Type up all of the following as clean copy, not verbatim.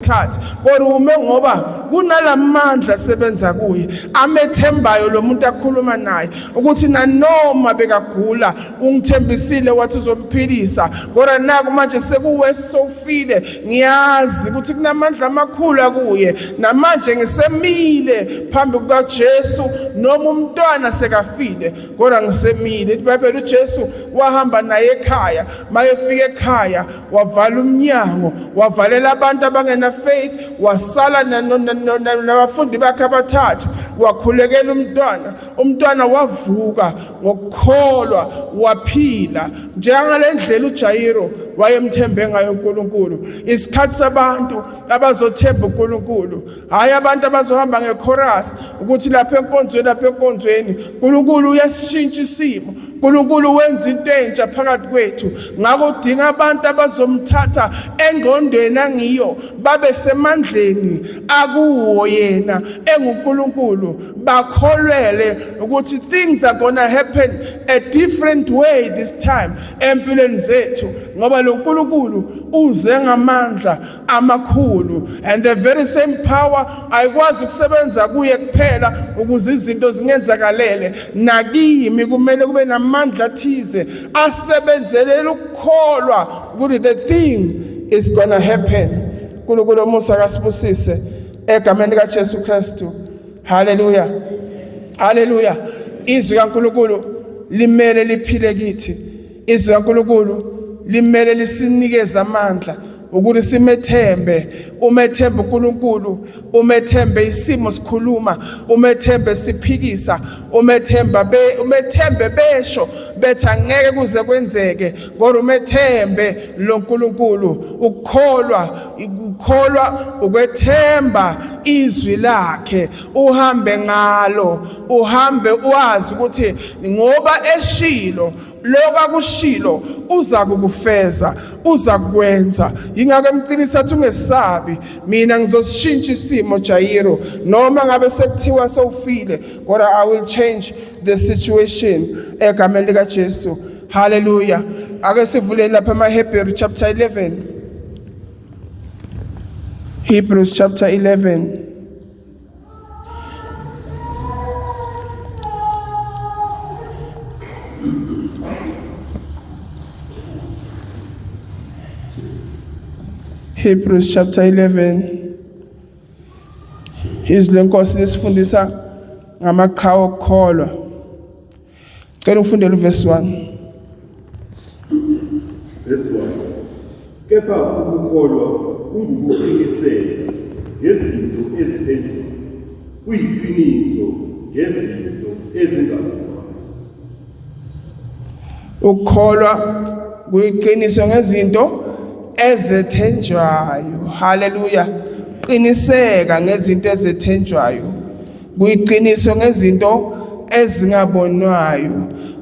Isikhathi kodwa ume ngoba kunalamandla asebenza kuye amethembayo lo muntu akhuluma naye ukuthi nanoma bekagula ungithembisile wathi uzomphilisa, kodwa naku manje sekuwesofile, ngiyazi ukuthi kunamandla amakhulu akuye, namanje ngisemile phambi kukaJesu noma umntwana sekafile kodwa ngisemile. IBhayibheli uJesu wahamba naye ekhaya, mayefika ekhaya wavala umnyango, wavalela abantu abangena faith, wasala nabafundi bakhe abathathu, wakhulekela umntwana. Umntwana wavuka ngokukholwa, waphila njengale ndlela uJairo wayemthembe ngayo uNkulunkulu. Isikhathi sabantu abazothemba uNkulunkulu, hhayi abantu abazohamba ngechorus ukuthi lapha enkonzweni, lapha enkonzweni. uNkulunkulu uyasishintsha isimo, uNkulunkulu wenza into entsha phakathi kwethu. Ngakho udinga abantu abazomthatha engqondweni angiyo, babe semandleni akuwo yena enguNkulunkulu, bakholwele ukuthi things are gonna happen a different way this time empilweni zethu, ngoba lo nkulunkulu uze ngamandla amakhulu, and the very same power ayikwazi ukusebenza kuye kuphela ukuze izinto zingenzakalele nakimi. Kumele kube namandla athize asebenzelela ukukholwa ukuthi the thing is gonna happen. uNkulunkulu omusa kasibusise egameni likaJesu Kristu. Haleluya, haleluya. Izwi kaNkulunkulu limele liphile kithi. Izwi kaNkulunkulu limele lisinikeze amandla ukuthi simethembe. Umethembe uNkulunkulu, umethembe isimo sikhuluma, umethembe siphikisa, umethemba be umethembe besho bethi angeke kuze kwenzeke, kodwa umethembe lo Nkulunkulu. Ukukholwa, ukukholwa ukwethemba izwi lakhe, uhambe ngalo, uhambe wazi ukuthi ngoba eshilo lokho akushilo uza kukufeza, uza kukwenza. Yingakho emqinisa athi ungesabi, mina ngizosishintsha isimo Jairo, noma ngabe sekuthiwa sewufile, kodwa I will change the situation egameni likaJesu. Haleluya. Ake sivule lapha emaHebheru chapter 11. Hebrews chapter 11. Hebrews chapter 11. Izwi lenkosi lisifundisa ngamaqhawe okukholwa. Cela ufundele uverse 1. Verse 1. Kepha ukukholwa kungukuqiniseka ngezinto ezithenjwayo, kuyiqiniso ngezinto ezingabonwayo. Ukukholwa kuyiqiniso ngezinto ezethenjwayo. Haleluya. Qiniseka ngezinto ezethenjwayo. Kuyiqiniso ngezinto ezingabonwayo.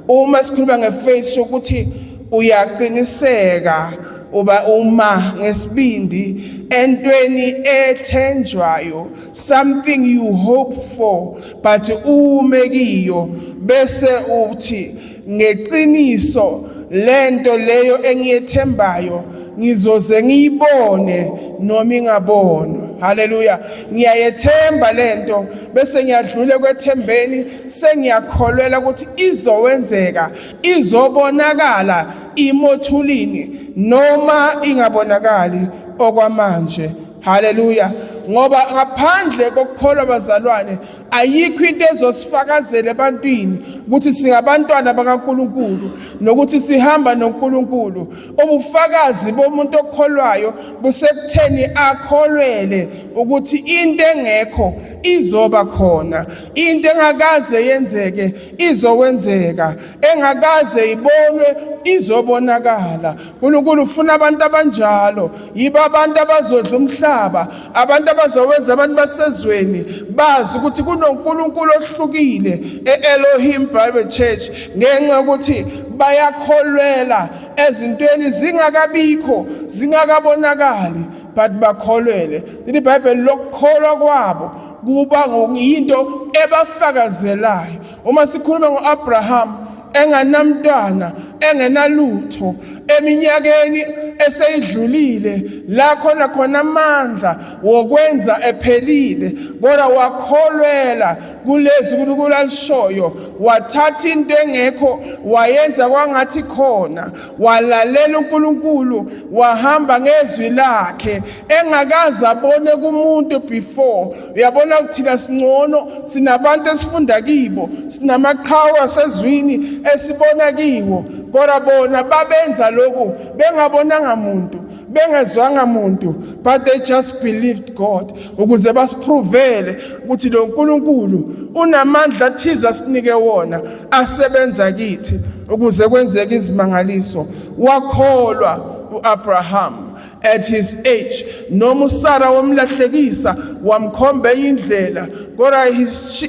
Uma sikhuluma ngefaith ukuthi uyaqiniseka uba uma ngesibindi entweni ethenjwayo, something you hope for but ume kiyo bese uthi ngeqiniso lento leyo engiyethembayo ngizoze ngiyibone noma ingabonwa. Haleluya. Ngiyayethemba lento bese ngiyadlula kwethembeni, sengiyakholwela ukuthi izowenzeka, izobonakala imothulini noma ingabonakali okwamanje. Haleluya. Ngoba ngaphandle kokukholwa bazalwane ayikho into ezosifakazela ebantwini ukuthi singabantwana bakaNkulunkulu nokuthi sihamba noNkulunkulu. Ubufakazi bomuntu okholwayo busekutheni akholwele ukuthi into engekho izoba khona, into engakaze yenzeke izokwenzeka, engakaze ibonwe izobonakala. uNkulunkulu ufuna abantu abanjalo, yibo abantu abazodla umhlaba, abantu abazowenza abantu basezweni bazi ukuthi kunoNkulunkulu ohlukile e-Elohim Bible Church, ngenxa yokuthi bayakholwela ezintweni zingakabikho, zingakabonakali, but bakholwele. Lithi iBhayibheli lokukholwa kwabo kuba yinto ebafakazelayo. Uma sikhuluma ngo-Abraham enganamntwana, engenalutho, Eminyakeni eseyidlulile la khona khona amandla wokwenza ephelile, kodwa wakholwela kulezi uNkulunkulu alishoyo, wathatha into engekho wayenza kwangathi khona, walalela uNkulunkulu, wahamba ngezwi lakhe engakaze abone kumuntu before. Uyabona kuthina singcono, sinabantu esifunda kibo, sinamaqhawe asezwini esibona kiwo, kodwa bona babenza lokhu bengabonanga muntu, bengezwanga muntu, but they just believed God ukuze basiprovele ukuthi lo nkulunkulu unamandla athize asinike wona asebenza kithi ukuze kwenzeke izimangaliso. Wakholwa uAbraham at his age, noma uSara wamlahlekisa wamkhomba indlela, kodwa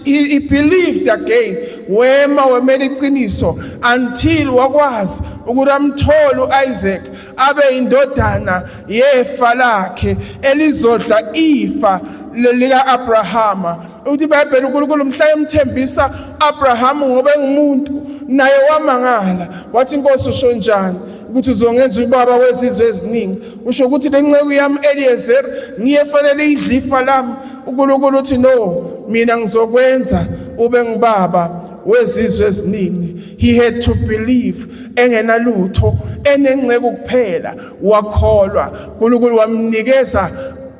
he believed again, wema wemela iqiniso until wakwazi ukuthi amthole uIsaac abe indodana yefa lakhe elizodla ifa lika-Abrahama. Uthi iBhayibheli uNkulunkulu mhla emthembisa Abraham ngoba engumuntu naye wamangala, wathi inkosi usho njani ukuthi uzongenza ubaba wezizwe eziningi? Usho ukuthi le nceku yami Eliezer ngiye fanele idle ifa lami? uNkulunkulu uthi no, mina ngizokwenza ube ngubaba wezizwe eziningi. He had to believe engenalutho, enengceku kuphela, wakholwa. uNkulunkulu wamnikeza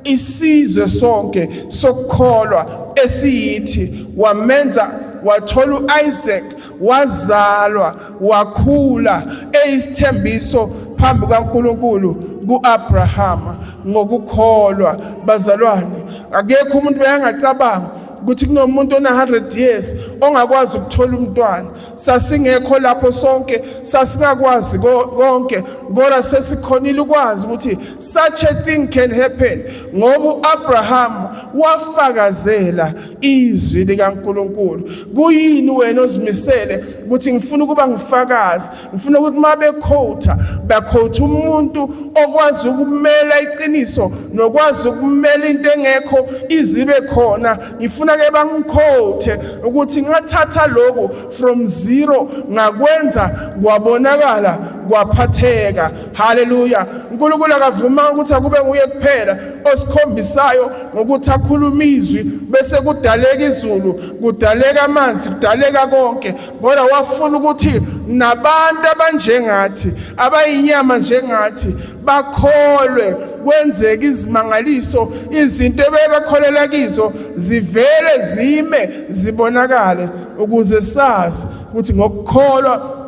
isizwe sonke sokukholwa esiyithi, wamenza wathola uIsaac, wazalwa wakhula eyisithembiso phambi kaNkulunkulu kuAbrahama ngokukholwa. Bazalwane, akekho umuntu beyangacabanga ukuthi kunomuntu ona 100 years ongakwazi ukuthola umntwana. Sasingekho lapho sonke, sasingakwazi konke, kodwa sesikhonile ukwazi ukuthi such a thing can happen ngoba uAbraham wafakazela izwi likaNkulunkulu. Kuyini wena ozimisele ukuthi ngifuna ukuba ngifakazi, ngifuna ukuthi uma bekhotha bakhotha umuntu okwazi ukumela iqiniso nokwazi ukumela into engekho izibe khona. Ngifuna ke bangikhothe ukuthi ngathatha lokhu from zero ngakwenza kwabonakala kwaphatheka. Haleluya! uNkulunkulu akavumanga ukuthi akube nguye kuphela osikhombisayo ngokuthi akhulume izwi bese kudaleka izulu, kudaleka amanzi, kudaleka konke, kodwa wafuna ukuthi nabantu abanjengathi, abayinyama njengathi, bakholwe, kwenzeke izimangaliso, izinto ebebekholela kizo zivele zime zibonakale, ukuze sazi ukuthi ngokukholwa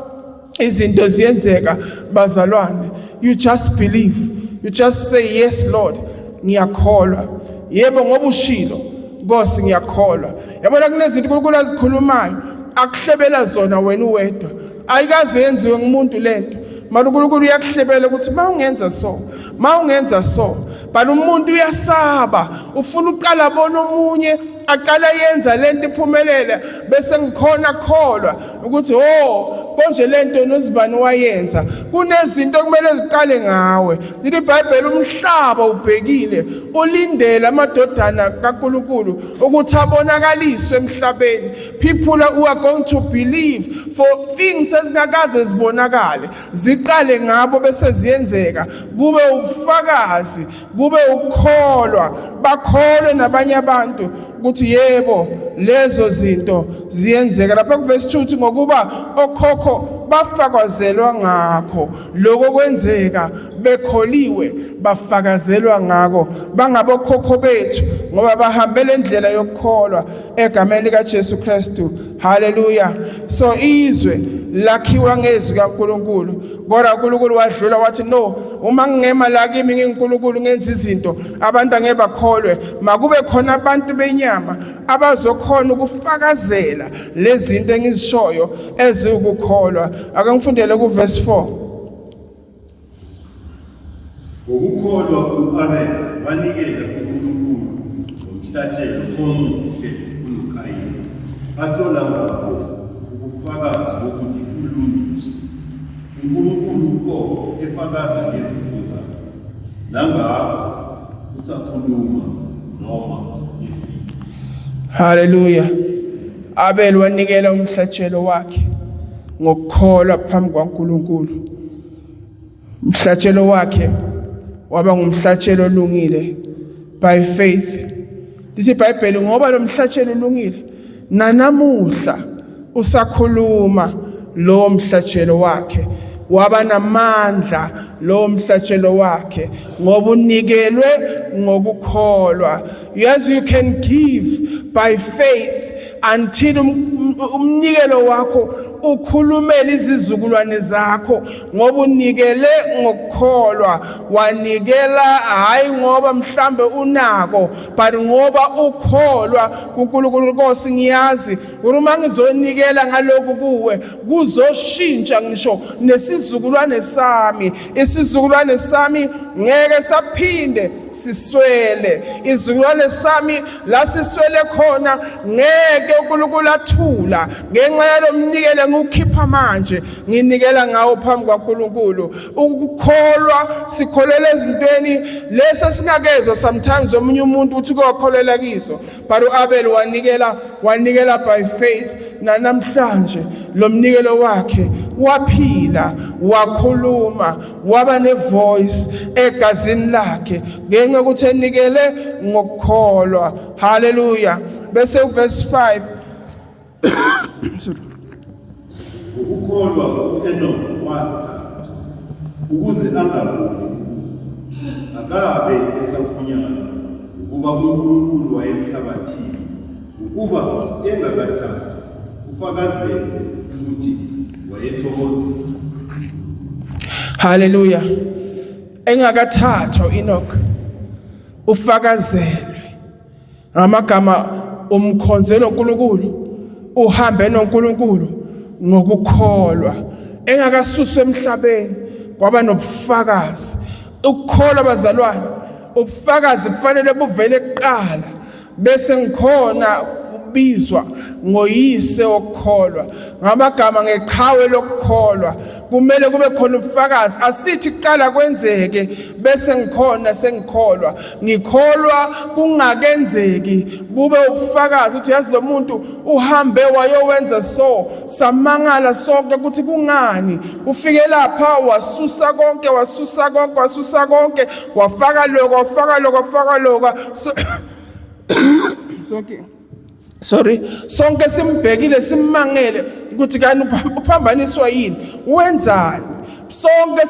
izinto ziyenzeka. Bazalwane, you just believe, you just say yes Lord, ngiyakholwa, yebo ngoba ushilo Nkosi, ngiyakholwa. Yabona kunezinto uNkulunkulu azikhulumayo akuhlebela zona wena uwedwa, ayikaze yenziwe ngumuntu lento, mara uNkulunkulu uyakuhlebela ukuthi mawungenza so, mawungenza so, but umuntu uyasaba, ufuna uqala bona omunye aqala yenza lento iphumelele bese ngikhona kholwa ukuthi oh konje lento nozibani wayenza. Kunezinto okumele ziqale ngawe. Lithi iBhayibheli umhlaba ubhekile ulindele amadodana kaNkulunkulu ukuthi abonakaliswe emhlabeni. People who are going to believe for things ezingakaze zibonakale, ziqale ngabo bese ziyenzeka, kube ubufakazi, kube ukukholwa, bakholwe nabanye abantu ukuthi yebo lezo zinto ziyenzeka. Lapha kuverse 2 uthi ngokuba okhokho bafakazelwa ngakho lokho kwenzeka, bekholiwe bafakazelwa ngako, bangabokhokho bethu ngoba bahambele indlela yokukholwa egameni likaJesu Kristu. Haleluya! So izwe lakhiwa ngezwi kaNkulunkulu, kodwa uNkulunkulu wadlula wathi no, uma ngingema la kimi nginguNkulunkulu ngenza izinto abantu angeke bakholwe, makube khona abantu benyama abazokhona ukufakazela lezi zinto engizishoyo eziwukukholwa. Ake ngifundele kuverse 4. Ngokukholwa u-Abel wanikela kuNkulunkulu ngomhlatshelo omuhle kunoKhayini, athola ngakho ubufakazi bokuthi ulungile. UNkulunkulu uqobo efakaza ngezipho zakhe, nangakho usakhuluma noma efile. Haleluya. Abel wanikela umhlatshelo wakhe ngokukholwa phambi kwaNkulunkulu. Umhlatshelo wakhe waba ngumhlatshelo olungile by faith. Lithi iBhayibheli ngoba lo mhlatshelo ulungile nanamuhla usakhuluma lo mhlatshelo wakhe waba namandla lo mhlatshelo wakhe ngoba unikelwe ngokukholwa. Yes, you can give by faith until umnikelo wakho ukhulumele izizukulwane zakho ngoba unikele ngokukholwa. Wanikela hayi ngoba mhlambe unako, but ngoba ukholwa kuNkulunkulu. Nkosi, ngiyazi ukuthi uma ngizonikela ngalokhu kuwe kuzoshintsha ngisho nesizukulwane sami. Isizukulwane sami ngeke saphinde siswele. Izizukulwane sami la siswele khona ngeke uNkulunkulu athula ngenxa yalomnikelo ngiwukhipha manje, nginikela ngawo phambi kwaNkulunkulu. Ukukholwa, sikholela ezintweni leso singakezwa sometimes omunye umuntu uthi kokholela kizo, but uAbel wanikela, wanikela by faith. Namhlanje lo mnikelo wakhe waphila, wakhuluma, waba nevoice egazini lakhe ngenxa yokuthi enikele ngokukholwa. Haleluya. Bese uverse 5. Ngokukholwa u-Enoch wathathwa ukuze angaboni ukufa, akabe esafunyanwa, ngokuba uNkulunkulu wayemhlabathile. Ukuba engakathathwa ufakazele ukuthi wayethokozisa. Haleluya. Engakathathwa Enoch ufakazelwe ngamagama umkhonzelo uNkulunkulu, uhambe noNkulunkulu ngokukholwa. Engakasuswa emhlabeni kwaba nobufakazi. Ukukholwa bazalwane, ubufakazi kufanele buvele kuqala bese ngikhona ubizwa ngoyise wokukholwa, ngamagama ngeqhawe lokukholwa. Kumele kube khona ubufakazi. Asithi kuqala kwenzeke bese ngikhona sengikholwa. Ngikholwa kungakenzeki, kube ubufakazi ukuthi yazi lo muntu uhambe wayowenza so, samangala sonke ukuthi kungani ufike lapha wasusa konke, wasusa konke, wasusa konke, wafaka lokho, wafaka lokho, wafaka lokho. So sonke, sorry, sonke simbhekile simmangele ukuthi kani uphambaniswa yini, wenzani. Sonke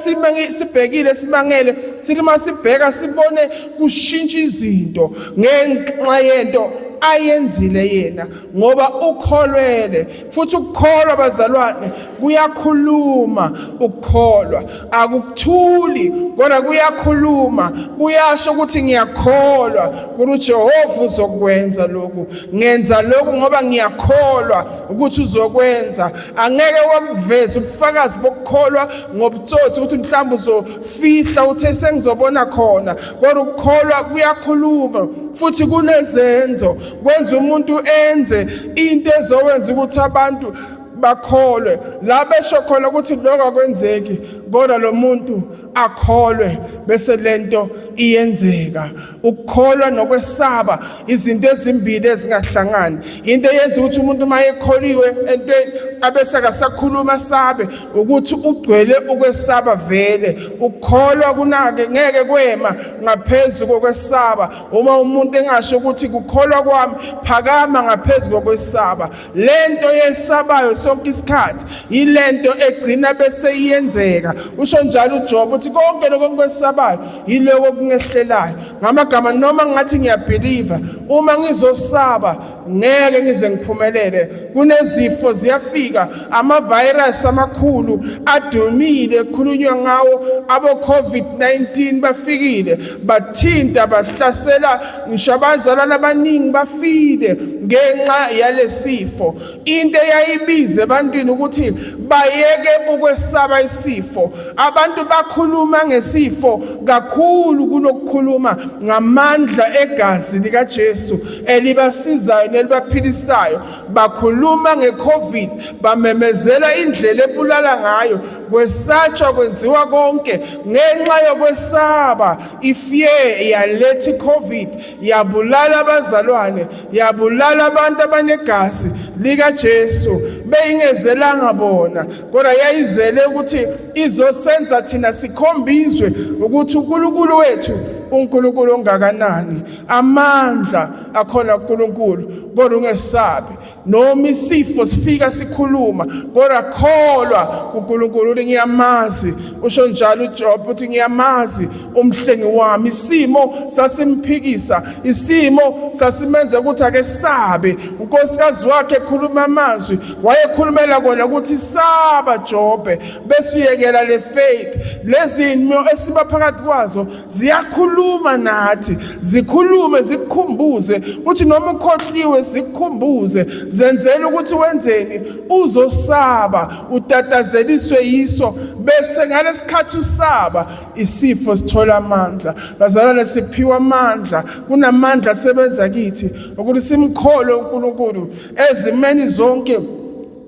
sibhekile simangele, sithi masibheka sibone kushintsha izinto ngenxa yento ayenzile yena, ngoba ukholwele. Futhi ukukholwa bazalwane kuyakhuluma. Ukukholwa akukuthuli, kodwa kuyakhuluma, kuyasho ukuthi ngiyakholwa ukuthi uJehova uzokwenza lokhu. Ngenza lokhu ngoba ngiyakholwa ukuthi uzokwenza. Angeke wamveza ubufakazi bokukholwa ngobutsotsi ukuthi mhlawumbe uzofihla uthe sengizobona khona, kodwa ukukholwa kuyakhuluma futhi kunezenzo, kwenza umuntu enze into ezowenza ukuthi abantu bakholwe. La besho khona ukuthi lokho akwenzeki, kodwa lo muntu akholwe bese lento iyenzeka. Ukukholwa nokwesaba izinto ezimbili ezingahlangani. Into eyenza ukuthi umuntu uma ekholiwe entweni abese akasakhuluma sabe ukuthi ugcwele ukwesaba vele. Ukukholwa kunake ngeke kwema ngaphezu kokwesaba. Uma umuntu engasho ukuthi kukholwa kwami phakama ngaphezu kokwesaba, lento yesabayo sonke isikhathi yilento egcina bese iyenzeka. Usho njalo uJob uthi konke lokho engikwesabayo yiloko okungehlelayo. Ngamagama, noma ngathi ngiyabhiliva, uma ngizosaba ngeke ngize ngiphumelele. Kunezifo ziyafika, amavirus amakhulu adumile kukhulunywa ngawo, abo COVID-19 bafikile bathinta bahlasela ngisho abazalwane abaningi bafile ngenxa yalesifo. Into eyayibiza ebantwini ukuthi bayeke ukwesaba isifo, abantu bakhuluma ngesifo kakhulu kunokukhuluma ngamandla egazi likaJesu elibasizayo. ezweni elibaphilisayo. Bakhuluma ngeCovid, bamemezela indlela ebulala ngayo, kwesatshwa, kwenziwa konke ngenxa yokwesaba. Ifear yaletha iCovid, yabulala abazalwane, yabulala abantu abanegazi likaJesu. Beyingezelanga bona, kodwa yayizele ukuthi izosenza thina sikhombizwe ukuthi uNkulunkulu wethu uNkulunkulu ongakanani, amandla akhona kuNkulunkulu. Kodwa ungesabi noma isifo sifika sikhuluma, kodwa kholwa kuNkulunkulu. Uthi ngiyamazi, usho njalo uJob, uthi ngiyamazi umhlengi wami. Isimo sasimphikisa, isimo sasimenza ukuthi akesabe. Unkosikazi wakhe ekhuluma amazwi, wayekhulumela kona ukuthi saba Jobe, bese uyekela le faith. Lezimo esiba phakathi kwazo ziyakhuluma nathi, zikhulume zikukhumbuze ukuthi noma ukhohliwe, zikukhumbuze, zenzela ukuthi wenzeni, uzosaba, utatazeliswe yiso. Bese ngalesikhathi usaba, isifo sithola amandla. Bazalwane, siphiwa amandla, kunamandla asebenza kithi ukuthi simkholwe uNkulunkulu ezimeni zonke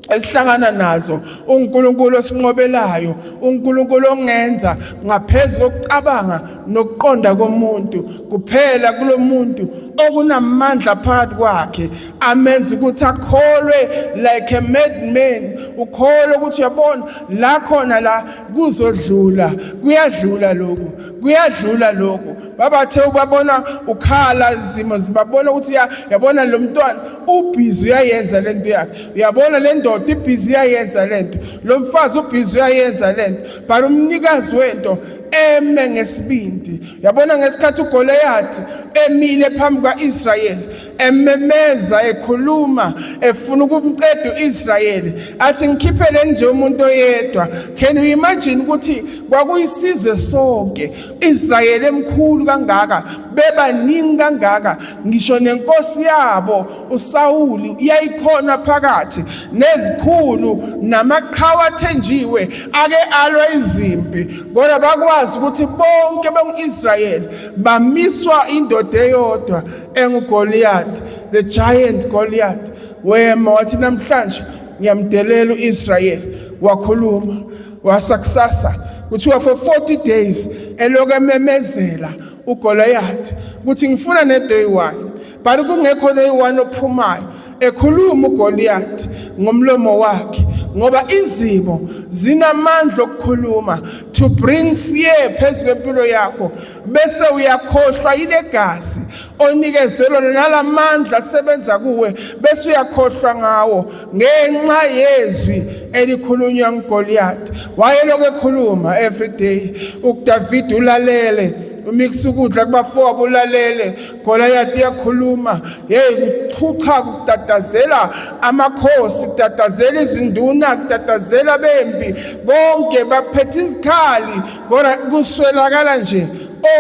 esihlangana nazo. uNkulunkulu osinqobelayo, uNkulunkulu ongenza ngaphezulu kokucabanga nokuqonda komuntu. Kuphela kulomuntu okunamandla phakathi kwakhe amenza ukuthi akholwe like a madman. Ukholwe ukuthi uyabona la khona la kuzodlula, kuyadlula lokhu, kuyadlula lokhu. Babathe ubabona ukhala izimo zibabona ukuthi yabona lo mntwana ubhizi uyayenza lento yakhe, uyabona le ndoda ibhizi iyayenza lento, lo mfazi ubhizi uyayenza lento, but umnikazi wento eme ngesibindi. Uyabona ngesikhathi uGoliath emile phambi kwaIsrayeli, ememeza, ekhuluma, efuna ukumqeda uIsrayeli, athi ngikhiphele nje umuntu oyedwa. Can you imagine ukuthi kwakuyisizwe sonke Israyeli emkhulu kangaka, bebaningi kangaka, ngisho nenkosi yabo uSawuli yayikhona phakathi, nezikhulu namaqhawe athenjiwe ake alwa izimpi, kodwa bakwazi ukuthi bonke bengu-Israyeli bamiswa indoda eyodwa enguGoliath, the giant Goliath. Wema wathi namhlanje ngiyamdelela uIsrayeli. Wakhuluma wasakusasa, kuthiwa for 40 days elokhu ememezela uGoliath ukuthi ngifuna neday one, but kungekho noyi-one ophumayo. Ekhuluma uGoliath ngomlomo wakhe, ngoba izimo zinamandla okukhuluma to bring fear phezu kwempilo yakho, bese uyakhohlwa yile gazi onikezwe lona nalamandla asebenza kuwe, bese uyakhohlwa ngawo ngenxa yezwi elikhulunywa nguGoliath. Wayelokhu ekhuluma every day. UDavid ulalele, umikisa ukudla kubafowabo, ulalele, Goliath iyakhuluma. Hey, kuqhuqha, kutatazela amakhosi, kutatazela izinduna, kutatazela bempi, bonke baphethe izikhali, kodwa kuswelakala nje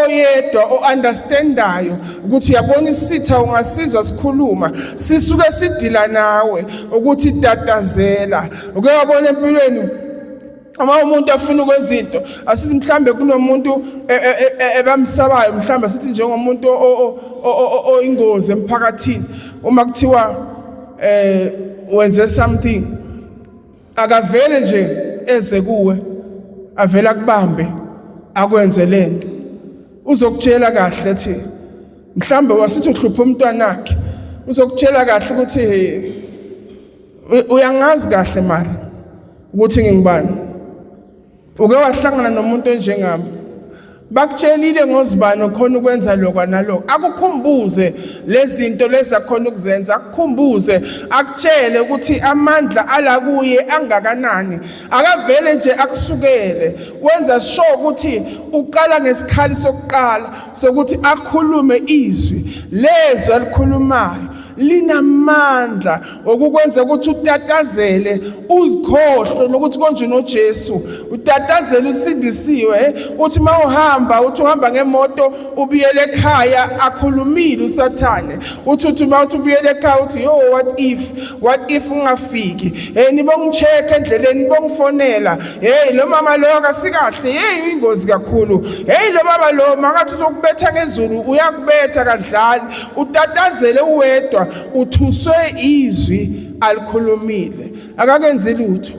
oyedwa o-understandayo ukuthi yabona isitha ungasizwa sikhuluma, sisuke sidila nawe ukuthi tatazela. Uke wabona empilweni uma umuntu afuna ukwenza into, asithi mhlambe kunomuntu ebamsabayo, mhlambe sithi njengomuntu oyingozi emphakathini, uma kuthiwa wenze something, akavele nje eze kuwe, avela kubambe akwenze lento. Uzokutshela kahle ethi mhlambe wasithi uhlupha umntwanakhe, uzokutshela kahle ukuthi uyangazi kahle mara ukuthi ngingubani, uke wahlangana nomuntu onjengami, bakutshelile ngozibani okhona ukwenza lokho nalokho. Akukhumbuze lezinto lezi akhona ukuzenza, akukhumbuze, akutshele ukuthi amandla ala kuye angakanani. Akavele nje akusukele, wenza sure ukuthi uqala ngesikhali sokuqala sokuthi akhulume izwi. Lezwi alikhulumayo linamandla okukwenza ukuthi utatazele, uzikhohlwe nokuthi konje noJesu, utatazele usindisiwe. Uthi mawuhamba, uthi uhamba ngemoto ubuyele ekhaya, akhulumile uSathane, uthi mawuthi ubuyele ekhaya, uthi yo, what if, what if ungafiki? Hey, nibongicheck endleleni, nibongifonela. Hey, lo mama lo akasikahle, hey, uyingozi kakhulu. Hey, lo baba lo makathi uzokubetha ngezulu, uyakubetha, kadlali. Utatazele uwedwa. yedwa uthuswe izwi alikhulumile, akakenzi lutho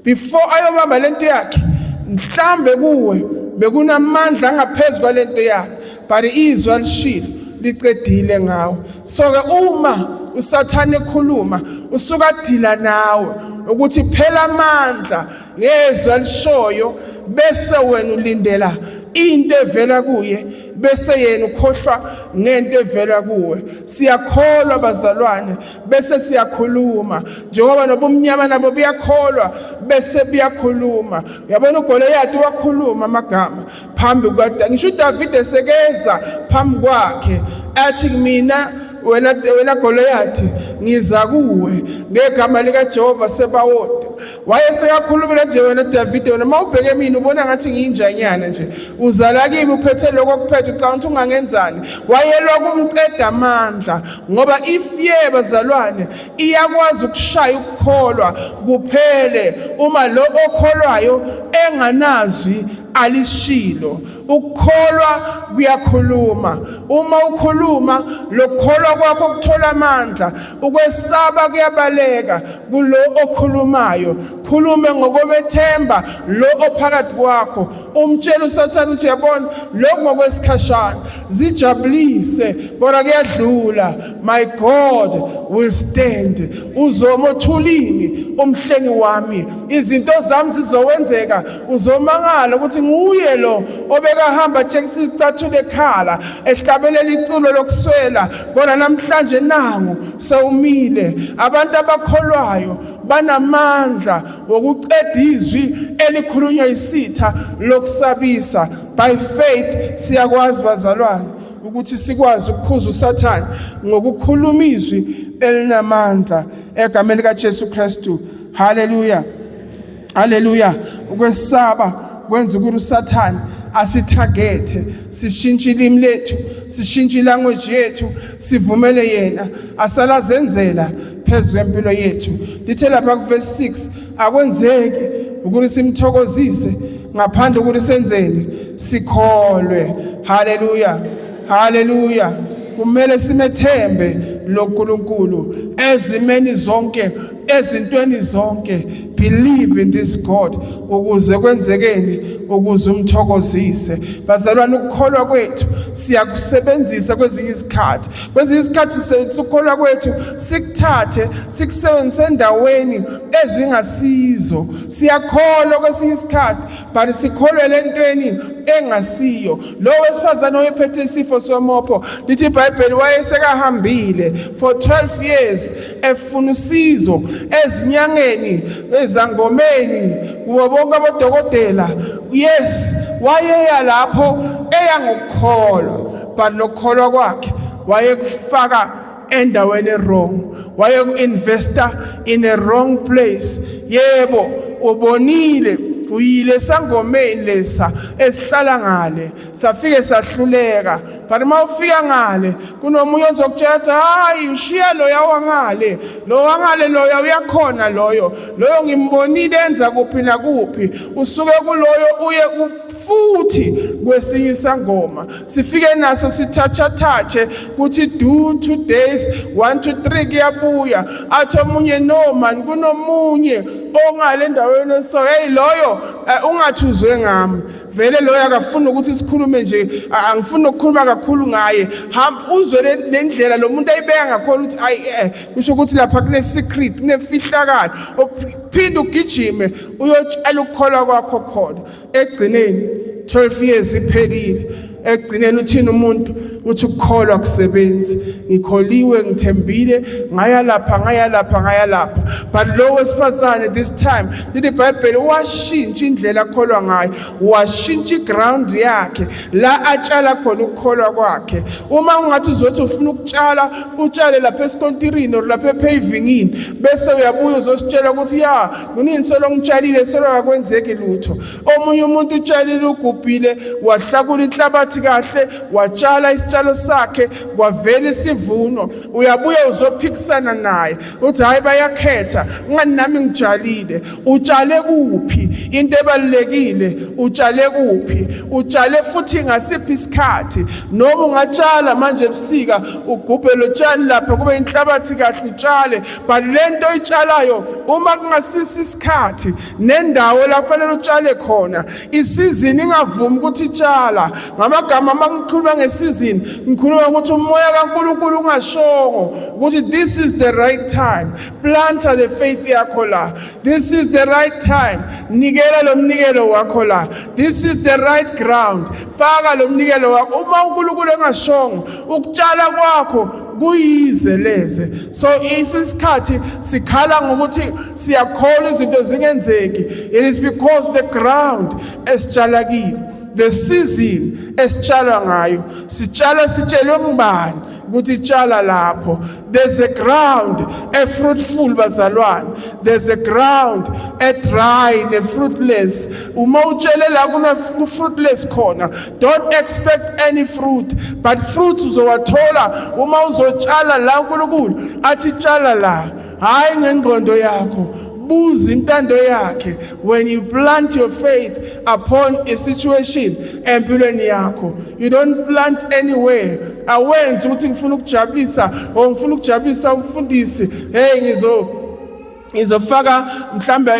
before ayobamba lento yakhe. Mhlambe kuwe bekunamandla angaphezulu kwalento yakhe, but izwi alishilo licedile ngawe. So ke uma uSathane ekhuluma, usuka dila nawe ukuthi phela amandla ngezwi alishoyo, bese wena ulindela into evela kuye, bese yena ukhohlwa ngento evela kuwe. Siyakholwa bazalwane, bese siyakhuluma, njengoba nobumnyama nabo buyakholwa bese buyakhuluma. Uyabona, uGoliyati wakhuluma amagama phambi kuka, ngisho uDavide sekeza phambi kwakhe, athi, "Mina wena Goliath, ngiza kuwe ngegama likaJehova Sebawoti." Wayesekakhulumela nje, "Wena Davide, wena mawubheke mina ubona ngathi ngiyinjanyana nje, uzala kimi uphethe lokho kuphethe, ucabanga ukuthi ungangenzani?" Wayelwa kumceda amandla, ngoba i-fear, bazalwane, iyakwazi ukushaya ukukholwa kuphele uma lo okholwayo enganazwi alishilo. Ukukholwa kuyakhuluma. Uma ukhuluma, lokukholwa kwakho kuthola amandla, ukwesaba kuyabaleka kulo okhulumayo. Khulume ngokwethemba lo ophakathi kwakho, umtshela uSathane ukuthi, "Uyabona, lokhu ngokwesikhashana, zijabulise, kodwa kuyadlula. My God will stand. Uzoma othulini umhlengi wami, izinto zami zizowenzeka. Uzomangala ukuthi nguye lo obekahamba tshekisa isicathulo ekhala, ehlabelela iculo lokuswela, kodwa namhlanje nangu sewumile." Abantu abakholwayo banamandla wokuceda izwi elikhulunywa isitha lokusabisa. By faith siyakwazi, bazalwane, ukuthi sikwazi ukukhuza uSathane ngokukhuluma izwi elinamandla egameni likaJesu Kristu. Haleluya, haleluya! Ukwesaba kwenza ukuthi uSathane asithagethe, sishintshe ilimi lethu, sishintshe ilanguage yethu, sivumele yena asalazenzela phezu kwempilo yethu. Lithe lapha kuverse 6, akwenzeki ukuthi simthokozise ngaphandle ukuthi senzeni? Sikholwe. Haleluya, haleluya! Kumele simethembe lo nkulunkulu ezimeni zonke, ezintweni zonke. Believe in this God ukuze kwenzekeni? Ukuze umthokozise. Bazalwane, ukukholwa kwethu siyakusebenzisa kwezinye izikhathi. Kwezinye izikhathi sisebenzisa ukukholwa kwethu, sikuthathe sikusebenzise endaweni ezingasizo. Siyakholwa kwesinye isikhathi, but sikholwele entweni engasiyo. Lo wesifazane oyephethe isifo somopho, lithi iBhayibheli wayesekahambile for 12 years efuna usizo ezinyangeni, ezangomeni, kubo bonke abodokotela. Yes, wayeya lapho eya ngokukholwa, but lokukholwa kwakhe wayekufaka endaweni wrong, wayeku-investa in a wrong place. Yebo, ubonile, uyile sangomeni lesa esihlala ngale, safike sahluleka, but uma ufika ngale kunomunye ozokutshela ukuthi, "Hayi, ushiya loya wangale, lo wangale loya uyakhona, loyo ngimbonile enza kuphi nakuphi." Usuke kuloyo uye futhi kwesinye isangoma, sifike naso sithatha-thathe, kuthi do 2 days, 1 2 3, kuyabuya. Athi omunye, "No man, kunomunye ongale endaweni." So hey, loyo ungathi uzwe ngami vele, loyo akafuni ukuthi sikhulume nje, angifuni ukukhuluma kakhulu ngaye. Hamba uzwe le ndlela lo muntu ayibeka ngakhona ukuthi ayi, kusho ukuthi lapha kune secret, kunefihlakalo. Uphinde ugijime uyotshela ukukholwa kwakho khona. Ekugcineni 12 years iphelile. Ekugcineni uthini umuntu? Uthi, "Ukukholwa kusebenzi. Ngikholiwe, ngithembile, ngaya lapha, ngaya lapha, ngaya lapha." But lo wesifazane this time, lithi iBhayibheli, washintsha indlela akholwa ngayo, washintsha iground yakhe la atshala khona ukukholwa kwakhe. Uma ungathi uzothi ufuna ukutshala, utshale lapha esikontirini or lapha epavingini, bese uyabuya uzositshela ukuthi, "Ya, kunini solo ngitshalile, solo akwenzeki lutho." Omunye umuntu utshalile, ugubhile, wahlakula inhlabathi kahle, watshala isitshalo. isitshalo sakhe kwavela isivuno, uyabuya uzophikisana naye uthi hayi bayakhetha, ngani nami ngitshalile. Utshale kuphi? Into ebalulekile, utshale kuphi? Utshale futhi ngasiphi isikhathi? Noma ungatshala manje ebusika, ugubhe lo tshani lapha kube inhlabathi kahle utshale, but lento oyitshalayo uma kungasisi isikhathi nendawo la fanele utshale khona, isizini ingavumi ukuthi itshala. Ngamagama, uma ngikhuluma ngesizini, ngikhuluma ukuthi umoya kaNkulunkulu ungashongo ukuthi this is the right time, planta the faith yakho la. This is the right time, nikela lo mnikelo wakho la. This is the right ground, faka lo mnikelo wakho. Uma uNkulunkulu engashongo, ukutshala kwakho kuyize leze. So isisikhathi sikhala ngokuthi siyakholwa izinto zingenzeki, it is because the ground esitshala kilo, the season esitshalwa ngayo, sitshala sitshelwe ngubani ukuthi tshala lapho. There's a ground a fruitful, bazalwane, there's a ground a dry ne fruitless. Uma utshele la kuna fruitless khona, don't expect any fruit, but fruit uzowathola uma uzotshala la uNkulunkulu athi tshala la. Hayi ngengqondo yakho, buza intando yakhe. When you plant your faith upon a situation empilweni yakho, you don't plant anywhere. Awenzi ukuthi ngifuna ukujabulisa or ngifuna ukujabulisa umfundisi, hey, ngizofaka mhlambe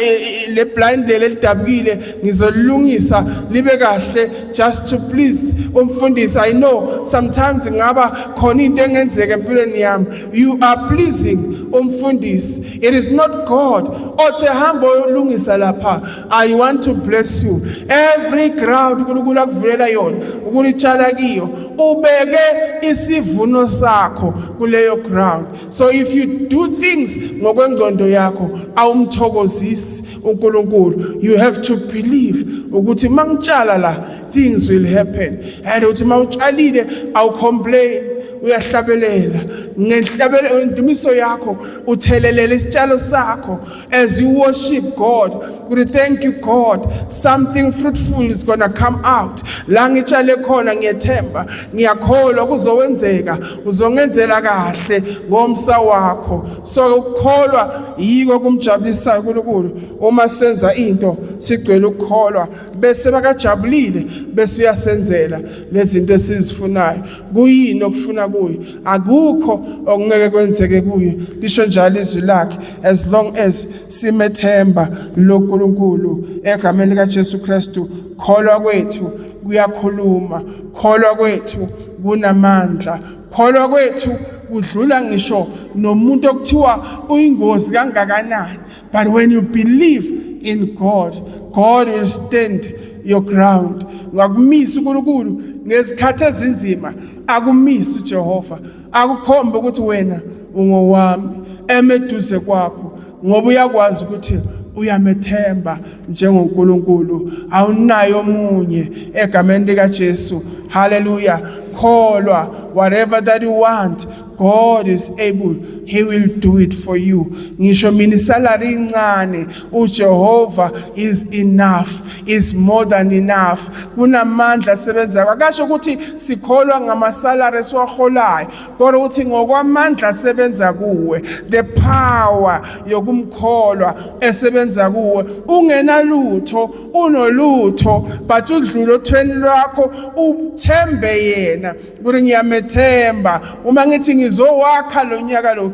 le blind leli elidabukile, ngizolungisa libe kahle just to please umfundisi. I know sometimes ngaba khona into engenzeka empilweni yami, you are pleasing umfundisi, it is not God othe hamba uyolungisa lapha. I want to bless you. Every ground uNkulunkulu akuvulela yona ukulitshala kiyo, ubeke isivuno sakho kuleyo ground. So if you do things ngokwengqondo yakho, awumthokozisi uNkulunkulu. You have to believe ukuthi mangitshala la, things will happen, and uthi mawutshalile awucomplain, uyahlabelela ngenhlabelo indumiso yakho, uthelelela isitshalo sakho as you worship God. We thank you, God, something fruitful is going to come out la ngitshale khona. Ngiyethemba, ngiyakholwa kuzowenzeka, uzongenzela kahle ngomsa wakho. So ukukholwa yiko kumjabulisayo uNkulunkulu. Uma senza into sigcwele ukukholwa, bese bakajabulile, bese uyasenzela lezinto esizifunayo. Kuyini okufuna kuye? Akukho okungeke kwenzeke kuye, lisho njalo izwi lakhe, as long as simethemba lo nkulunkulu egameni likaJesu Kristu. Kholwa kwethu kuyakhuluma, kholwa kwethu kunamandla, kholwa kwethu kudlula ngisho nomuntu okuthiwa uyingozi kangakanani. But when you believe in God, God will stand your ground. Ngakumisa uNkulunkulu ngezikhathi ezinzima, akumisa uJehova, akukhombe ukuthi wena ungowami, emeduze kwakho, ngoba uyakwazi ukuthi uyamethemba njengoNkulunkulu, awunayo omunye, egameni likaJesu. Hallelujah. Kholwa, whatever that you want, God is able, he will do it for you. Ngisho mina isalary incane, uJehova is enough, is more than enough. Kunamandla asebenzayo. Akasho ukuthi sikholwa ngamasalary esiwaholayo, kodwa ukuthi ngokwamandla asebenza kuwe, the power yokumkholwa esebenza kuwe. Ungenalutho, unolutho, but udlule othweni lwakho uthembe yena ukuthi ngiyamethemba. Uma ngithi ngizowakha lo nyaka lo,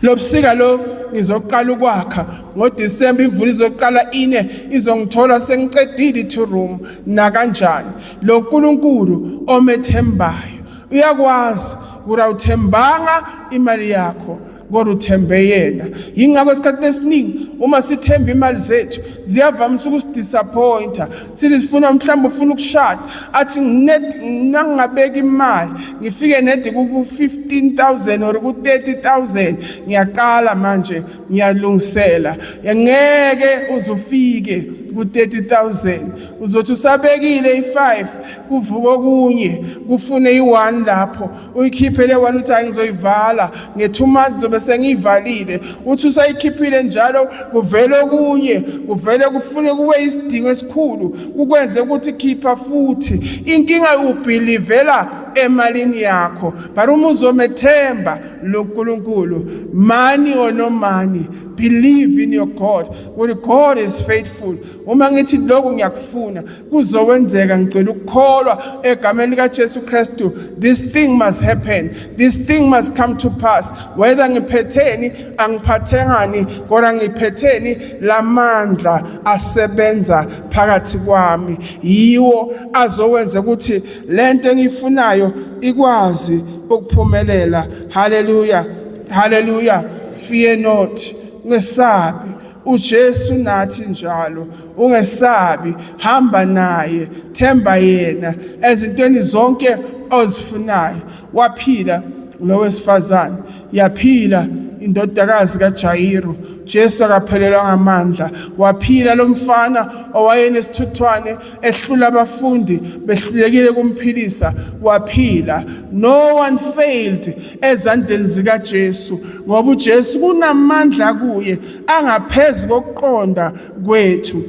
lobusika lo ngizoqala ukwakha ngoDisemba, imvula izoqala ine, izongithola sengicedile i-two room nakanjani. Lo nkulunkulu omethembayo uyakwazi ukuthi awuthembanga imali yakho, kodwa uthembe yena. Yingakho esikhathini esiningi uma sithemba imali zethu, ziyavamisa ukusidisappointa. Sithi sifuna mhlawumbe ufuna ukushada, athi net nangingabeka imali ngifike nedi ku-15,000 or ku-30,000, ngiyaqala manje ngiyalungisela. Ngeke uzufike. ku-30000. Uzothi usabekile i-5, kuvuka okunye kufune i-1 lapho, uyikhiphe le 1, uthi ngizoyivala nge-2 months, zobe sengiyivalile. Uthi usayikhiphile njalo, kuvele okunye, kuvele kufune kube isidingo esikhulu, kukwenze ukuthi khipha futhi. Inkinga ubelievela emalini yakho, but uma uzomethemba lo Nkulunkulu, money or no money, believe in your God, ukuthi God is faithful. Uma ngithi lokhu ngiyakufuna, kuzowenzeka. Ngicela ukukholwa egameni lika Jesu Kristu. This thing must happen, this thing must come to pass, whether ngiphetheni, angiphathengani, kodwa ngiphetheni lamandla asebenza phakathi kwami, yiwo azowenza ukuthi lento engiyifunayo ikwazi ukuphumelela. Haleluya, haleluya. Fear not, ungesabi. UJesu nathi njalo, ungesabi, hamba naye, themba yena ezintweni zonke ozifunayo. Waphila lo wesifazane, yaphila indodakazi kaJairo. Jesu akaphelelwa ngamandla. Waphila lo mfana owayenesithuthwane, ehlula abafundi, behlulekile kumphilisa, waphila. No one failed ezandleni zikaJesu, ngoba uJesu kunamandla kuye angaphezulu kokuqonda kwethu.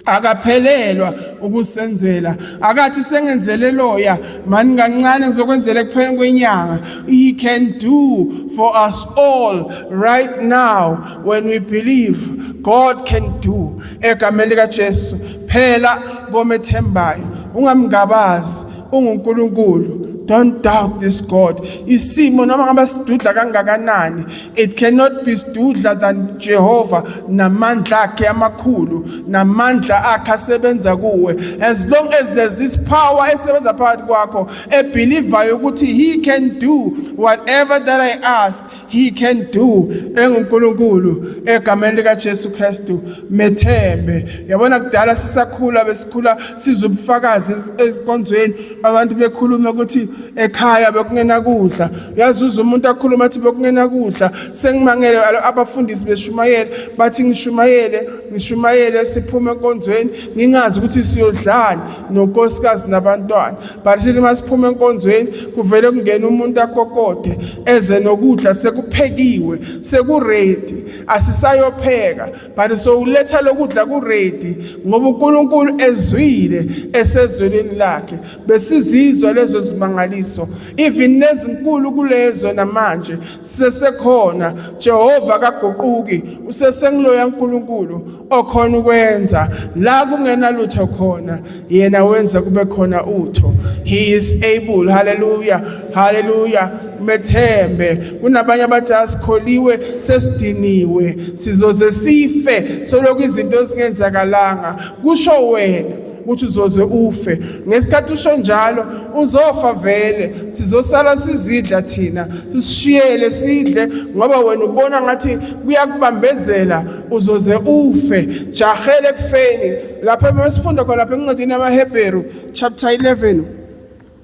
Akaphelelwa ukusenzela. Akathi sengenzele loya mani kancane, ngizokwenzela ekupheleni kwenyanga. He can do for us all right now. When we believe, God can do egameni likaJesu. Phela komethembayo, ungamngabazi, unguNkulunkulu. Don't doubt this God. Isimo noma ngabe sidudla kangakanani, it cannot be sidudla than Jehovah namandla akhe amakhulu, namandla akhe asebenza kuwe. As long as there's this power esebenza phakathi kwakho, ebelievayo ukuthi he can do whatever that I ask, he can do. EnguNkulunkulu egameni lika Jesu Kristu, methembe. Yabona, kudala sisakhula, besikhula sizubufakazi ezinkonzweni, abantu bekhuluma ukuthi ekhaya bekungena kudla. Uyazuza umuntu akhuluma athi bekungena kudla. Sengimangele abafundisi beshumayela, bathi ngishumayele, ngishumayele, siphume enkonzweni ngingazi ukuthi siyodlani nonkosikazi nabantwana. But sithi masiphume enkonzweni, kuvele kungena umuntu akokode, eze nokudla sekuphekiwe, sekuready, asisayopheka, but sowuletha lokudla kuready, ngoba uNkulunkulu ezwile esezulwini lakhe. Besizizwa lezo zimangaliso, even nezinkulu kulezo, namanje sisesekhona. Jehova kaguquki, usesengiloya uNkulunkulu okhona ukwenza la kungena lutho khona, yena wenza kube khona utho. He is able. Hallelujah, hallelujah. Methembe. Kunabanye abathi asikholiwe, sesidiniwe, sizoze sife soloko izinto ezingenzakalanga. Kusho wena ukuthi uzoze ufe? Ngesikhathi usho njalo, uzofa vele, sizosala sizidla thina, sishiyele sidle, ngoba wena ubona ngathi kuyakubambezela. Uzoze ufe, jahele ekufeni. Lapha masifunda khona lapha encwadini yamaHebheru chapter 11,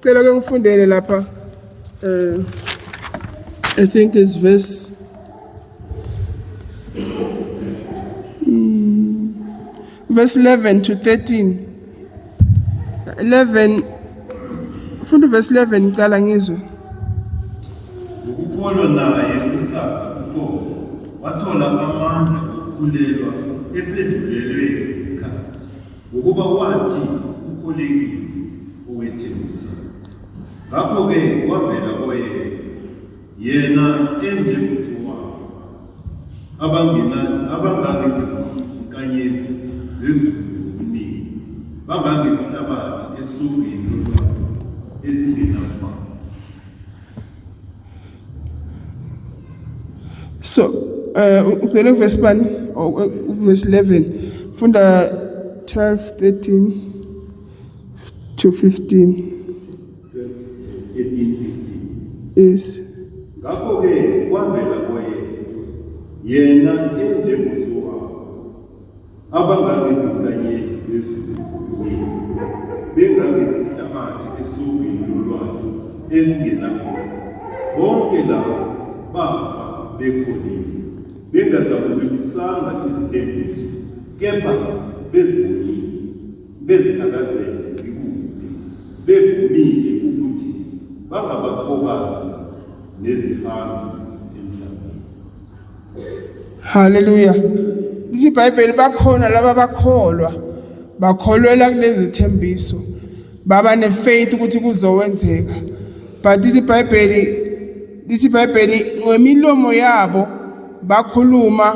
cela ke ngifundele lapha, I think is verse 11 to 13. 11, funda verse 11, ngicala ngizwe. Ngokukholwa naye uSara uqobo wathola amandla okukhulelwa esedlulelwe isikhathi, ngokuba wathi ukholekile owethembisayo. Ngakho-ke kwavela oyedwa, yena enjengomfowabo, abangena abangangezinkanyezi zezulu ngobuningi, bangangesihlabathi esogwini lolwandle ezingenakubala. So uvele verse bani? Oh, verse 11. Funda 12, 13 to 15. 13, 15. Is Ngakho-ke kwavela koyedwa, yena enjengomfowabo, abangangezinkanyezi zezulu ngobuningi, bengangesihlabathi esogwini lolwandle ezingenakubala. Bonke laba bafa bekholiwe, bengazamukelisanga izithembiso, kepha bezibonile, bezithakazele zikude, bevumile ukuthi bangabafokazi nezihambi emhlabeni. Haleluya. Lithi iBhayibheli bakhona laba bakholwa bakholwela kulezi thembiso baba nefaith ukuthi kuzowenzeka but lithi iBhayibheli lithi iBhayibheli ngemilomo yabo bakhuluma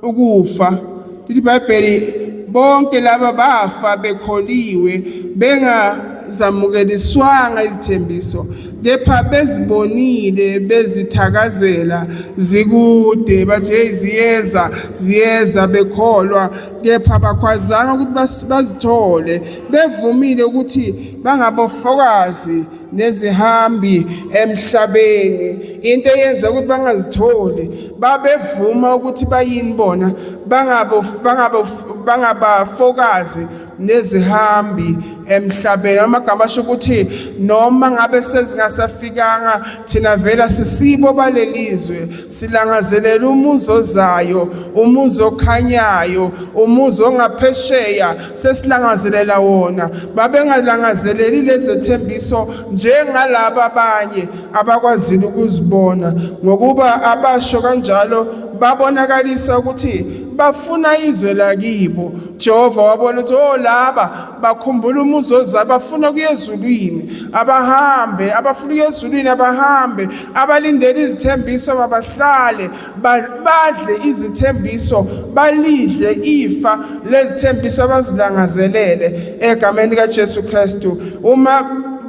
ukufa lithi iBhayibheli bonke laba bafa bekholiwe bengazamukeliswanga izithembiso kepha bezibonile bezithakazela zikude bathi hey ziyeza ziyeza bekholwa kepha bakhwazanga ukuthi bazithole bevumile ukuthi bangabofokazi nezihambi emhlabeni into eyenza ukuthi bangazitholi babevuma ukuthi bayini bona bangabo bangabo bangabafokazi nezihambi emhlabeni amagama asho ukuthi noma ngabe sezingasafikanga thina vela sisibo balelizwe silangazelela umuzi ozayo umuzi okhanyayo umuzi ongaphesheya sesilangazelela wona babengalangazeleli lezethembiso njengalaba abanye abakwazile ukuzibona ngokuba abasho kanjalo babonakalisa ukuthi bafuna izwe lakibo Jehova wabona ukuthi oh laba bakhumbula umuzi ozayo bafuna kuya ezulwini abahambe abafuna ukuya ezulwini abahambe abalindele izithembiso mabahlale badle izithembiso balidle ifa lezithembiso abazilangazelele egameni likaJesu Kristu uma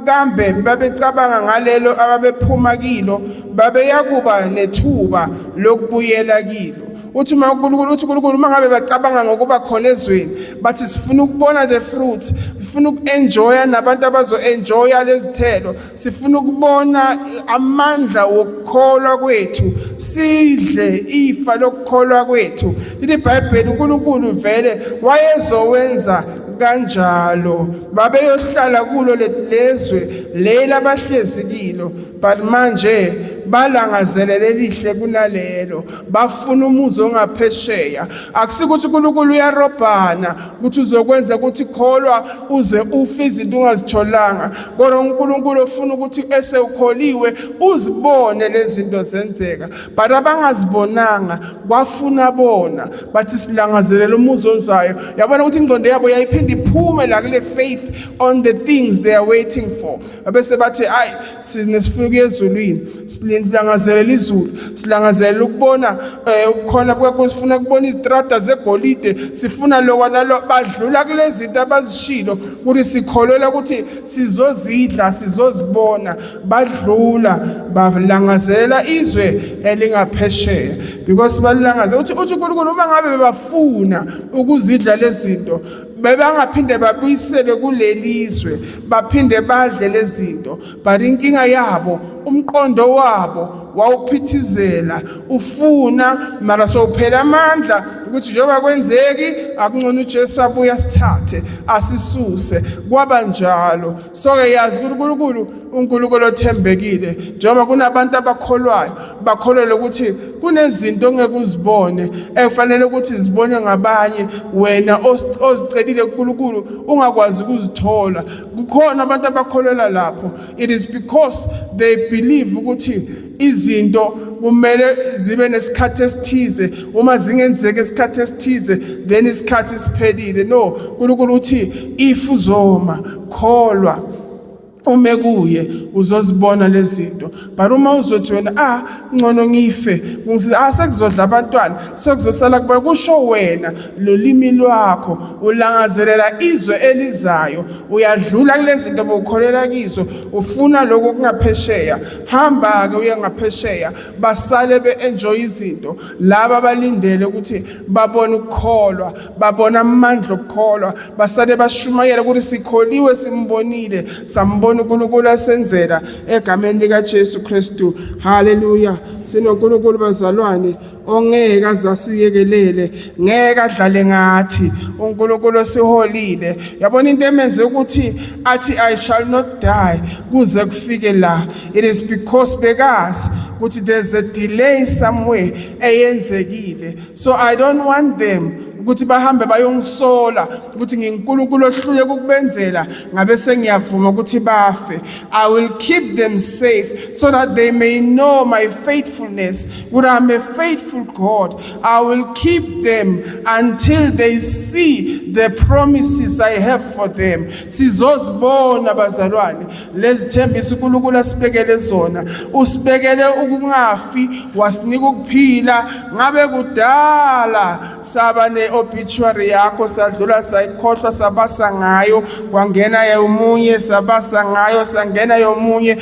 kambe babecabanga ngalelo ababephuma kilo babeyakuba nethuba lokubuyela kilo uthi uma uNkulunkulu uthi uNkulunkulu uma ngabe bacabanga ngokuba khona ezweni bathi sifuna ukubona the fruits sifuna ukuenjoya nabantu abazo-enjoya lezithelo sifuna ukubona amandla wokukholwa kwethu sidle ifa lokukholwa kwethu leli bhayibheli uNkulunkulu vele wayezowenza kanjalo babeyohlala kulo lezwe leli abahlezi kilo but manje balangazelele elihle kunalelo bafuna umuzi ongaphesheya akusikuthi uNkulunkulu uyarobhana ukuthi uzokwenza ukuthi kholwa uze ufe izinto ungazitholanga kodwa uNkulunkulu ofuna ukuthi esewukholiwe uzibone lezi zinto zenzeka but abangazibonanga kwafuna bona bathi silangazelela umuzi ozayo yabona ukuthi ingqondo yabo yayiphinde iphume la kule faith on the things they are waiting for Bese bathi ayi sinesifuna ukuya ezulwini, silangazelela izulu, silangazelela ukubona eh, ubukhona bukaNkosi, sifuna ukubona izitrada zegolide, sifuna lokho nalo. Badlula kulezi zinto abazishilo ukuthi sikholelwa ukuthi sizozidla, sizozibona. Badlula balangazelela izwe elingaphesheya because balangazela uthi uthi uNkulunkulu uma ngabe bebafuna ukuzidla lezi zinto bebangaphinde babuyiselwe kulelizwe baphinde badle lezinto but inkinga yabo umqondo wabo wawuphithizela ufuna mara sowuphela amandla ukuthi njengoba kwenzeki akungcono uJesu abuye asithathe asisuse kwaba njalo so-ke yazi uNkulunkulu uNkulunkulu othembekile njengoba kunabantu abakholwayo bakholelwe ukuthi kunezinto ongeke uzibone ekufanele ukuthi zibonwe ngabanye wena ozicelile kuNkulunkulu ungakwazi ukuzithola kukhona abantu abakholelwa lapho it is because they believe ukuthi izinto kumele zibe nesikhathi esithize uma zingenzeki isikhathi esithize then isikhathi siphelile no uNkulunkulu uthi if uzoma kholwa ume kuye uzozibona lezinto but uma uzothi wena ah ngcono ngife ah sekuzodla abantwana sekuzosala kuba kusho wena lolimi lwakho ulangazelela izwe elizayo uyadlula kulezi zinto bowukholela kizo ufuna lokho kungaphesheya hamba ke uye ngaphesheya basale be-enjoy izinto laba balindele ukuthi babone ukukholwa babona amandla okukholwa basale bashumayela ukuthi sikholiwe simbonile sambona uNkulunkulu asenzela egameni likaJesu Kristu haleluya sinoNkulunkulu bazalwane ongeke azasiyekelele ngeke adlale ngathi uNkulunkulu osiholile yabona into emenze ukuthi athi I shall not die kuze kufike la it is because bekazi ukuthi there's a delay somewhere eyenzekile so I don't want them. Ukuthi bahambe bayongisola ukuthi nginguNkulunkulu ohluleka ukubenzela, ngabe sengiyavuma ukuthi bafe. I will keep them safe so that they may know my faithfulness, ukuthi I'm a faithful God. I will keep them until they see the promises I have for them. Sizozibona, bazalwane, lezithembiso uNkulunkulu asibekele zona. Usibekele ukungafi, wasinika ukuphila. Ngabe kudala saba ne-obituary yakho, sadlula, sayikhohlwa, sabasa ngayo, kwangena yomunye, sabasa ngayo, sangena yomunye.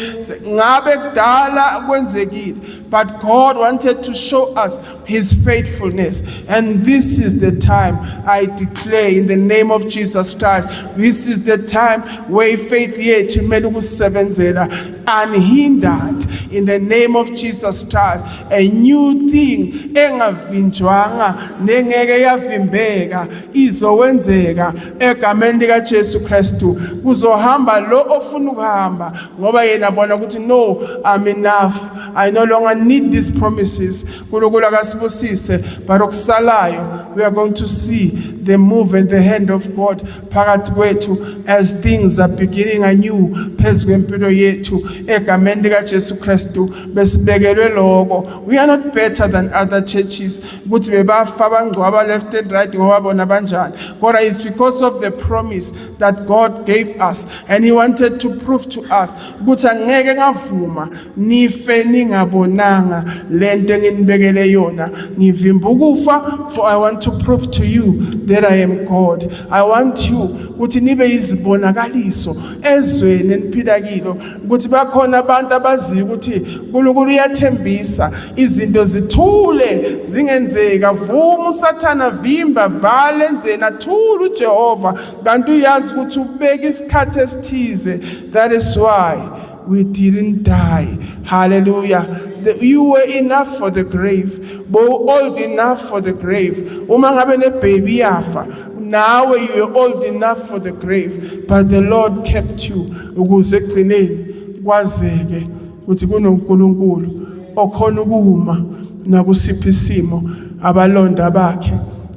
Ngabe kudala kwenzekile, but God wanted to show us his faithfulness, and this is the time. I declare in the name of Jesus Christ, this is the time where faith yethu kumele ukusebenzela unhindered in the name of Jesus Christ. A new thing engavinjwanga nengeke yavimbeka izowenzeka egameni lika Jesu Kristu. Kuzohamba lo ofuna ukuhamba ngoba yena bona ukuthi, "No, I'm enough. I no longer need these promises." uNkulunkulu akasibusise, but okusalayo, we are going to see the move and the hand of God phakathi kwethu as things are beginning anew phezu kwempilo yethu egameni lika Jesu Kristu. Besibekelwe lokho. We are not better than other churches ukuthi bebafa, bangcwaba left and right ngoba bona banjani, kodwa it's because of the promise that God gave us, and he wanted to prove to us ukuthi angeke ngavuma nife ningabonanga lento enginibekele yona. Ngivimba ukufa for I want to prove to you that I am God. I want you ukuthi nibe izibonakaliso ezweni eniphila kilo, ukuthi bakhona abantu abaziyo ukuthi uNkulunkulu uyathembisa, izinto zithule zingenzeka. Vuma uSathana, vimba, vale enzeni, athule uJehova, kanti uyazi ukuthi ubeka isikhathi esithize. That is why we didn't die. Hallelujah. You were enough for the grave. Bo old enough for the grave. Uma ngabe ne baby yafa, nawe you were old enough for the grave, but the Lord kept you ukuze ekugcineni kwazeke ukuthi kunoNkulunkulu okhona ukuma nakusiphi isimo abalonda bakhe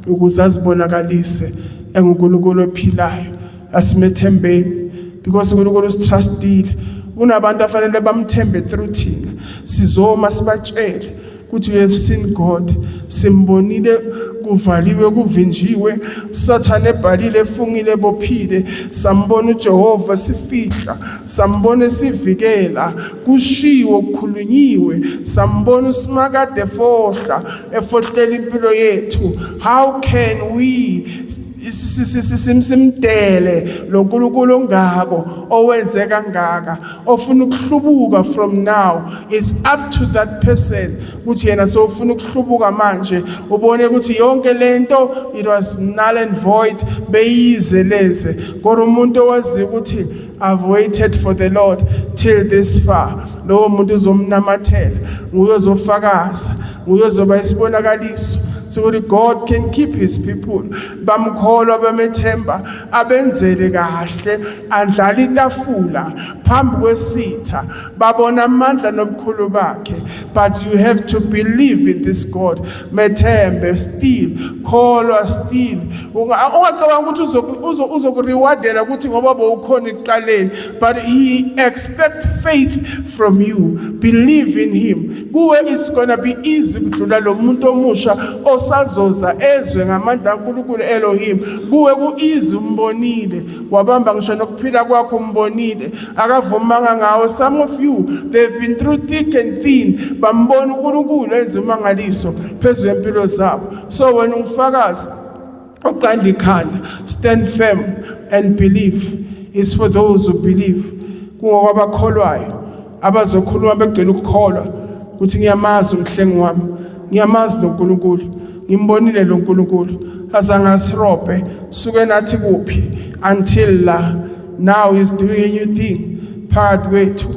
ukuze azibonakalise enguNkulunkulu ophilayo. Asimethembeni because uNkulunkulu usitrustile. Kunabantu afanele bamthembe through thina. Sizoma sibatshele ukuthi we have seen God. Simbonile kuvaliwe, kuvinjiwe, uSathane ebhalile, efungile, bophile. Sambona uJehova sifihla, sambona sivikela, kushiwo, kukhulunyiwe. Sambona uSimakade efohla, efohlela impilo yethu. How can we simdele lo nkulunkulu ongako owenze kangaka, ofuna ukuhlubuka? From now it's up to that person ukuthi yena sofuna ukuhlubuka manje, ubone ukuthi yonke lento, it was null and void, beyize leze. Kodwa umuntu owaziyo ukuthi, "I've waited for the Lord till this far," lowo muntu uzomnamathela, nguye ozofakaza, nguye ozoba isibonakaliso sokuthi God can keep his people. Bamkholwa, bamethemba, abenzele kahle, andlala itafula phambi kwesitha, babona amandla nobukhulu bakhe. But you have to believe in this God. Methembe still, kholwa still. Ungacabanga ukuthi uzokurewardela ukuthi ngoba bowukhona ekuqaleni, but he expect faith from you. Believe in him. Kuwe it's gonna be easy kudlula lo muntu omusha osazoza ezwe ngamandla kaNkulunkulu Elohim. Kuwe ku-easy, umbonile, wabamba ngisho nokuphila kwakho, umbonile, akavumanga ngawo. Some of you, they've been through thick and thin, bambona uNkulunkulu enza umangaliso phezu kwempilo zabo. So wena ungufakazi oqanda ikhanda. Stand firm and believe. Is for those who believe. Kungokwabakholwayo abazokhuluma begcwele ukukholwa ukuthi, "Ngiyamazi umhlengi wami, ngiyamazi lo nkulunkulu, ngimbonile lo nkulunkulu azange asirobhe suke nathi kuphi until la. Now he's doing a new thing phakathi kwethu.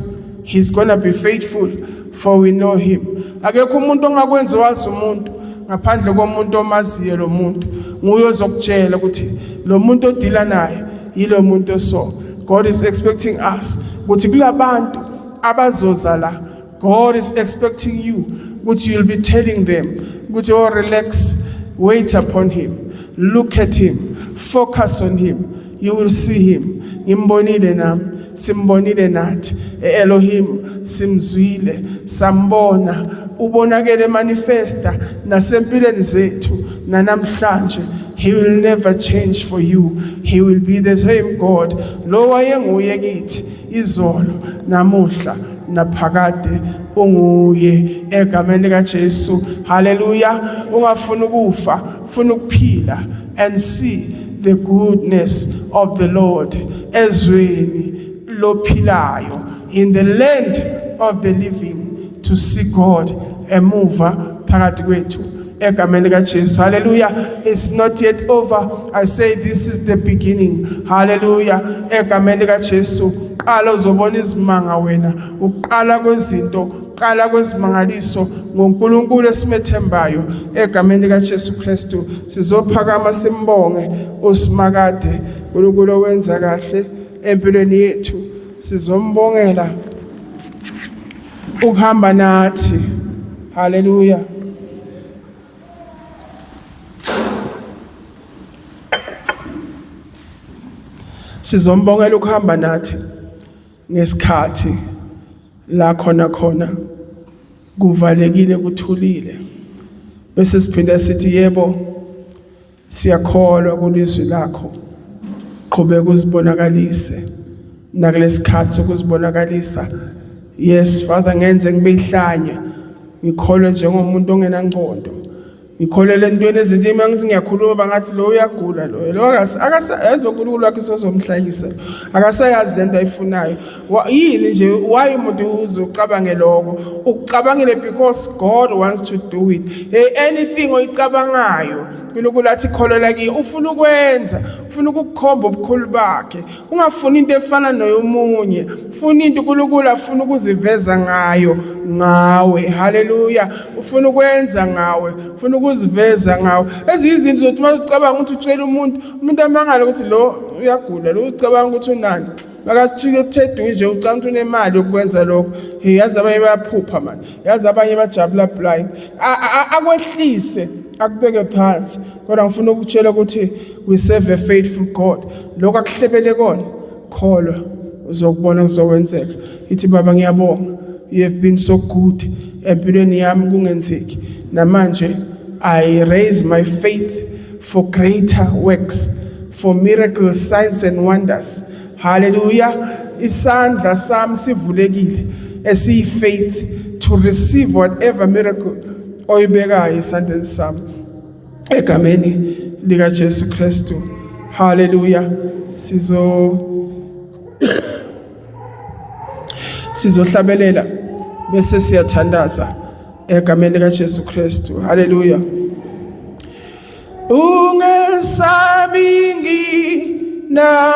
He's gonna be faithful, for we know him." Akekho umuntu ongakwenza wazi umuntu ngaphandle komuntu omaziyo. Lo muntu nguye ozokutshela ukuthi lo muntu odila naye yilo muntu oso. God is expecting us ukuthi kulabantu abazoza la, God is expecting you ukuthi you'll be telling them ukuthi, "Oh, relax, wait upon him." Look at him, focus on him, you will see him. Ngimbonile nami, simbonile nathi eElohim, simzwile, sambona, ubonakele manifesta nasempilweni zethu nanamhlanje. He will never change for you. He will be the same God lo wayenguye kithi izolo, namuhla, naphakade, unguye egameni likaJesu. Haleluya. Ungafuni ukufa, ufuna ukuphila and see the goodness of the Lord ezweni lophilayo, in the land of the living, to see God emuva phakathi kwethu egameni likaJesu. Haleluya. It's not yet over. I say this is the beginning. Haleluya. Egameni likaJesu, qala uzobona izimanga wena, uqala kwezinto, qala kwezimangaliso ngoNkulunkulu esimethembayo egameni likaJesu Kristu. Sizophakama simbonge uSimakade, uNkulunkulu owenza kahle empilweni yethu. Sizombongela ukuhamba nathi. Haleluya. Sizombongela ukuhamba nathi ngesikhathi la khona khona kuvalekile, kuthulile, bese siphinde sithi yebo, siyakholwa kulizwi lakho, qhubeka uzibonakalise nakulesikhathi sokuzibonakalisa. Yes, Father, ngenze ngibe ihlanya, ngikholwe njengomuntu ongenangqondo, ngikholele entweni ezinto. Uma ngithi ngiyakhuluma bangathi lo uyagula, lo akasayazi lo Nkulunkulu wakhe sozomhlanyisa, akasayazi lento ayifunayo. Yini nje, why umuntu uzocabange lokho ukucabangile? Because God wants to do it. Hey, anything oyicabangayo uNkulunkulu athi kholelwa kiyo, ufuna ukwenza, ufuna ukukukhomba ubukhulu bakhe. Ungafuni into efana noyomunye, ufuna into uNkulunkulu afuna ukuziveza ngayo ngawe. Haleluya. Ufuna ukwenza ngawe, ufuna ukuziveza ngawe. Ezinye izinto zokuthi uma ucabanga ukuthi utshela umuntu, umuntu amangale ukuthi lo uyagula, lo ucabanga ukuthi unani, makasithile uthedwe nje, ucabanga ukuthi unemali yokwenza lokho. Hey, yazi abanye bayaphupha mani, yazi abanye bajabula blind, akwehlise, akubeke phansi. Kodwa ngifuna ukutshela ukuthi we serve a faithful God. Lokho akuhlebele kona, kholwa, uzokubona kuzokwenzeka. Ithi, "Baba, ngiyabonga, you have been so good empilweni yami kungenzeki. Namanje I raise my faith for greater works, for miracles, signs and wonders." Hallelujah. Isandla sami sivulekile esiyi faith to receive whatever miracle oyibekayo esandleni sami egameni lika Jesu Kristu. Hallelujah. Sizohlabelela bese siyathandaza egameni lika Jesu Kristu. Hallelujah. Ungesabi ngina